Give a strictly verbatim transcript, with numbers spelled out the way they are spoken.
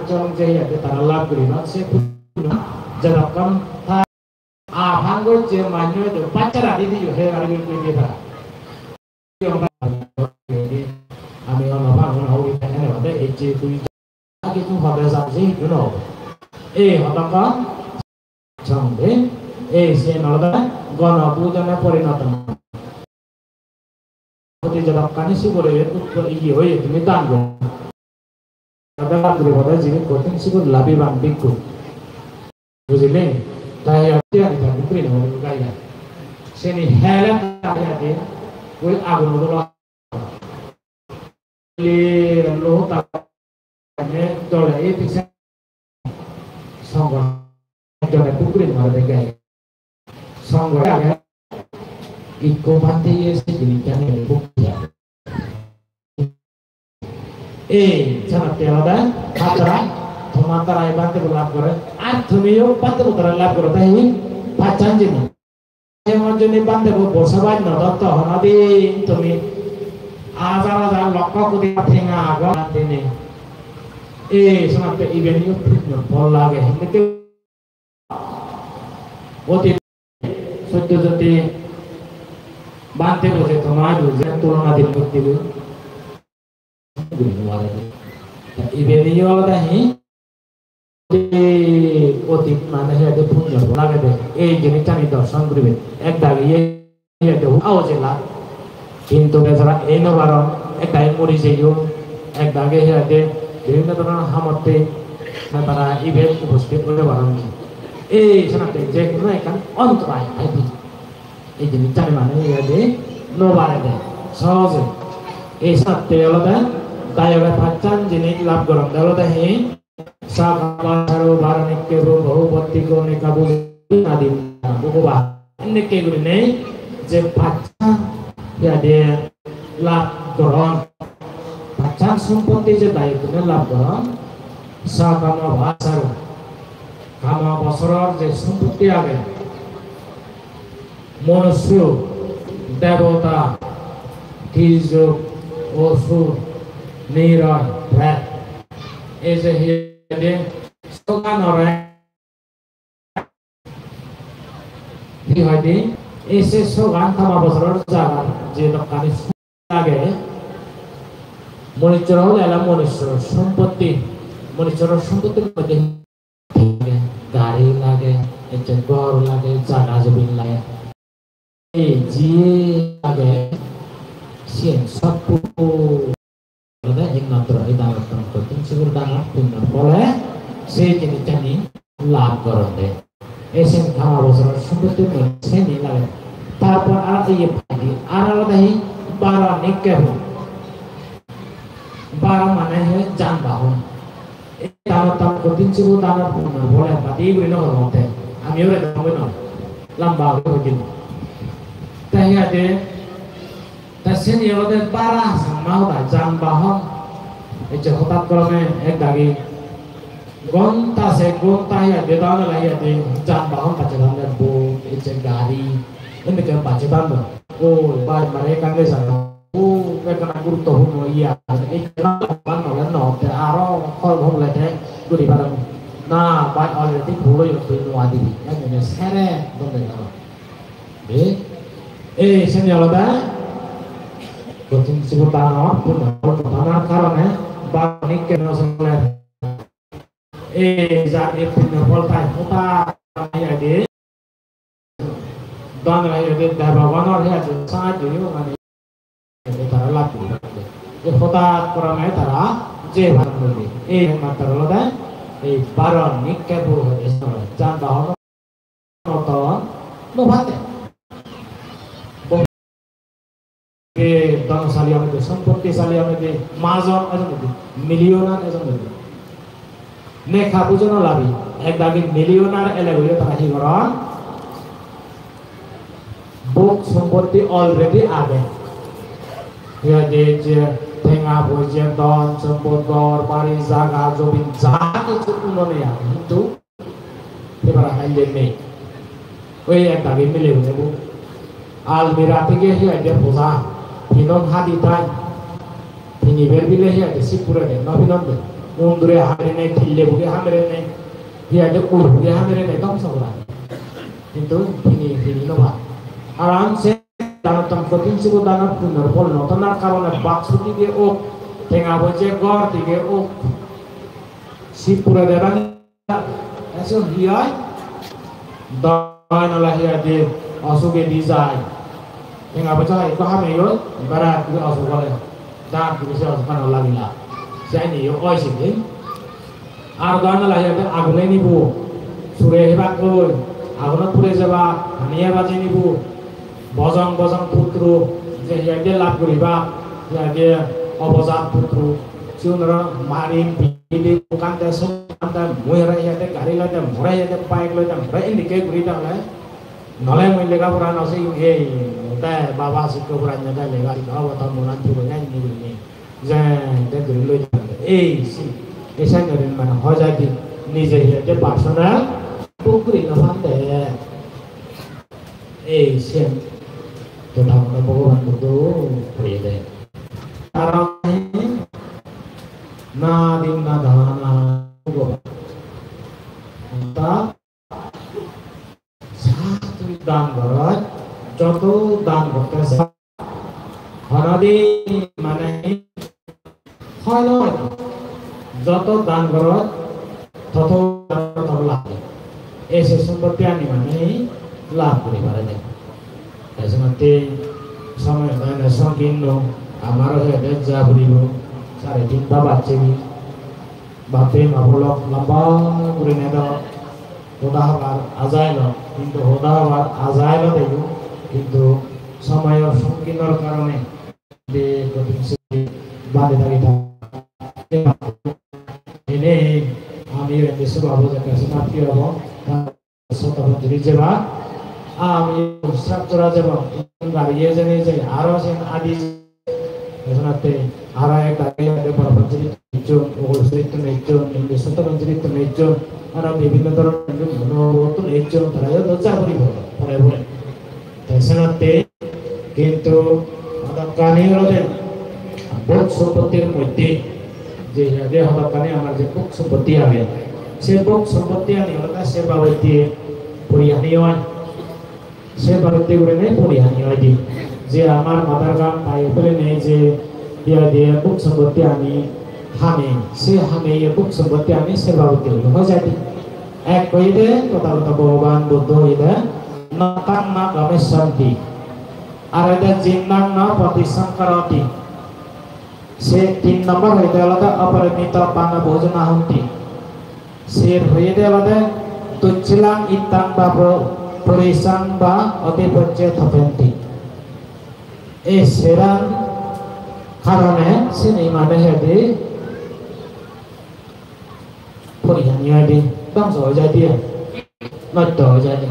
Chong je iyot tara lab guri no se punno jedokkon ta apang gocche manye do bachara di diyo he gari guri guri tara. Ami ono bang ono uri tane ode ecche tui agi tu hobe sa ji you know. E hodokkon Songde, ei siyen olode gono pujone porinoto. Oti jodokkani sigure utpo iye oye tumi dan goro. Ode dan guribode jibe kothin sigun labiban bikku. Bujile? Tai iyot iyani dan guri no gaiya. Seni hele tai iyani oi agun ulo Ye lo ta ne dole e pisa songho dole pukri mare de gai. Songho age ikko bhante ye se jinisani pukri. Ei, janotte olode hatara, tomar tara ei bhante bo lab gore, ar tumiyo bhante bo tara lab gore, te hi pachan jinis. Emon jodi bhante bo bosa baj no dotto, hono din tumi hajar hajar lokkho koti tenga agon dine. Ei, sonatte iben yo punyo phol lage. Hindite oti sotto jodi bhante bo je tomar duje tulona din gotte goi. Guri no pare de. Ta ibeni olode hi? Ei otit mane hi hoide punyo lagede. Ei jinisani dorson guribe. Ek dagi ye hi hoide hu aujela. Hintu besara ei no paron. Ek dagi muri jeyon. Ek dagi hi hoide bibhinno dhoronor hamotte tara ibe uposthit oi no paron. Ei senotte je hono ekkan ontorai ai di. Ei jinisani mane iyede no barede, sohoje. Ei satte olode dayoge pachan jinis lab goronde olode hi? Sakabasaro baranike bo bohubottiko nekabu nadin bukuba. Ennekke gurinei je pachan iyede lab goron, pachan sompotti je dayokkune lab goron, sakama basaro, kama bosoror je sompotti age, Monusyo, debota, tirjok, osur, niroy, pret. Ei je hi hoide soganore, hi hoide, ei se sogan kama bosoror jagar je dokkani lage, monusyor hole ela monusyor sompotti, monusyor sompottir moddhe gari lage, ecche ghor lage, jaga jobin lage. Ei je lage, siyen sotto olode ekmatro ei danotton kothin sibor danot punno phole se jinissani lab goronde. Ei sen kama bosoror sompotti noi seni lage. Tarpor ar iye paide, ar olode hi baro nikke bo. Baro mane hi janbahon. Ei danot, danot kothin sibor danot punno phole badi guri no horongotte. Ami ore dongoi noi. Lamba guri hojil. Te hi hoide, te seni olode bara Changma hoda, janbahon. Ei je hotat gorome ek dagi gonta se gonta hi hoide, danot hi hoide, janbahon bacche dande, bot, ei je gari, endokke bacche dande. O, baj mare ekkan de jana. O, ekkana guruttopurno iye age. Ekkana ban nole no, te aro hol hol lete guri paron. Na, bai already bhul oye, tui nua dibi. Ejone sere dole aro. Be? Ei, seni olode kothin sibor danor, punno phol danar karone, ba onek keno sole. Ei, jar ei punno phol tai, hota, ai, ai, de. Don rai ede debogonor he ase sahajjo yo mane ede tara lab guri pare. Ei hoda korone tara je paron guri. Ei ekmatro olode ei baro nikke bo ese jan bahon ton no pande. Ei dhonasali amede, sompotti sali amede, mahajon ejon ode, millionaire ejon ode. Neka bujono labi, ek dagi millionaire ele guri tara hi goron? Bhog sompotti already age. Hi hoide je tenga poije, dhon sompot, ghor bari, jaga jobin, ja hissu unone age, hintu Te bara haille nei. Oi ek dagi mile une bo. Almira thige hi hoide poja. Pinon hadi tai. Piniber bile hi hoide sip purede. No pinon de. Undure hamirene, tille buge hamirene, hi hoide ur buge hamirene dhongso gora. Hintu hini, hini no pai. Karon se danotton kothin sibo danor punyor phol no tonar karone bak sudi ge ok, tenga poije ghor dige ok, sip pure de bang. Eson hi oi? Doi nole hi hoide osuge di jai. Tenga poije ekko hamei oi, bara ekko osug ole. Dam guri se osug hano lagila. Seni yo oi sini. Ar doi nole hi hoide agune nibo. Sure hebak oi. Agunot pure jebak, haniye baji nibo. Bojong bojong putro, je hi hoide lab guribak, hi hoide obojat putro. Sigunore mari pidi, ukante sukante, mui ore hi hoide gari loide, more hi hoide bike loide, more indike guri thangele, nole mui lega pora no sigim, ei, te baba sikko pora nede lega sikko obo, to monan puro nai ni gurinei. Je, te guri loi thangele. Ei, si, ei sannyorin mane hoi jai di, nije hi hoide personal book guri no pande. Ei, siyen Tothagoto Bhogoban Buddho hoyede. Aro na dinna dana bhogoban. Orthat ja tui dan goroj, joto dan gorte sa, honodin mane hoi noi, joto dan goroj, toto dan goroj lab. Ei se sompotti ani mane lab guri pare de. Te senotte somoy do ene songkirno, amaro he de ja puribo, sare tinta bajje gi. Bape ma bolok lamba gurine do hoda hobar aja elo, hintu hoda hobar aja elo deyo, hintu somoyor songkirnor karone de kothin se bade dagi tha-, ene ami ende subabo jekka sinapti obo. Soto Panjuri jeba, ami Satchura jeba, gari ejeni je, aro sen adi, esonatte aro ek dagi age Boro Panjuri tun ejjon, Ogol Suri tun ejjon, indi Soto Panjuri tun ejjon, aro bibhinno dhoronor mono tun ejjon, tara yo dojja puribo, pore pore. Te senotte hintu hodokkani olode bhog sompottir moddhe je, je hodokkani amar je bhog sompotti age, se bhog sompotti ani olode se babotte porihani oi, se babotte gurinei porihani oi de. Je amar madar gan pai pelenei je biya diye bhog sompotti ani hane, se hane ye bhog sompotti ani se babotte gurinei hoi jai de. Ek hoyede Tothagoto Bhogoban Buddho hoyede, "Na tang na gamissanti." Aro hoyede, "Jinnang na patissaṅkarati." Se tin nombor hoyede olode, "Aparimito pana bhojana honti." Ser hoyede olode, "Tucchilaṃ itthaṃ va po-, purisaṃ va adhipacca tapenti." Ei seran karone sini mane hoyede porihani oi de, dhongso oi jai de, nosto oi jai de.